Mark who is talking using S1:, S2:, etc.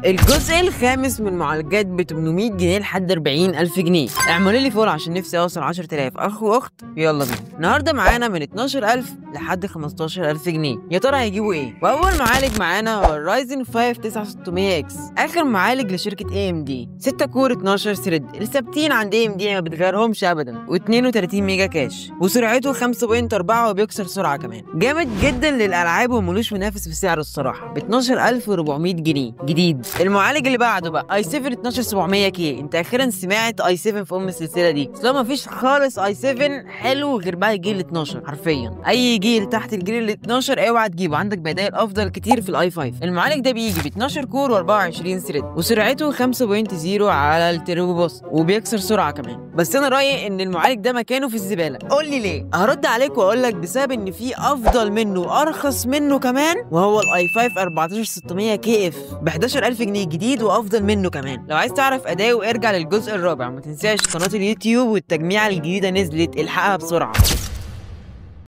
S1: الجزء الخامس من معالجات ب 800 جنيه لحد 40000 جنيه. اعملوا لي follow عشان نفسي اوصل 10000 اخ واخت. يلا بينا. النهارده معانا من 12000 لحد 15000 جنيه. يا ترى هيجيبوا ايه؟ واول معالج معانا هو ال Ryzen 5 9600 X، اخر معالج لشركة AMD، 6 core 12 thread، الثابتين عند AMD ما بتغيرهمش ابدا، و32 ميجا cache، وسرعته 5.4 وبيكسر سرعة كمان. جامد جدا للالعاب وملوش منافس في سعره الصراحة، ب 12400 جنيه جديد. المعالج اللي بعده بقى i7 12700 K. انت اخيرا سمعت i7 في ام السلسلة دي، اصل مفيش خالص i7 حلو غير بعد الجيل 12 حرفيا. اي جيل تحت الجيل ال 12 اوعى تجيبه، عندك بدائل افضل كتير في ال i5. المعالج ده بيجي ب 12 core و24 thread، وسرعته 5.0 على ال Turbo Boost، وبيكسر سرعة كمان. بس انا رايي ان المعالج ده مكانه في الزبالة. قول لي ليه؟ هرد عليك واقول لك بسبب ان في افضل منه وارخص منه كمان، وهو ال i5 14600 KF ب 11000 جنيه جديد وافضل منه كمان. لو عايز تعرف اداؤه ارجع للجزء الرابع. ما تنساش قناة اليوتيوب والتجميعه الجديدة نزلت، الحقها بسرعة.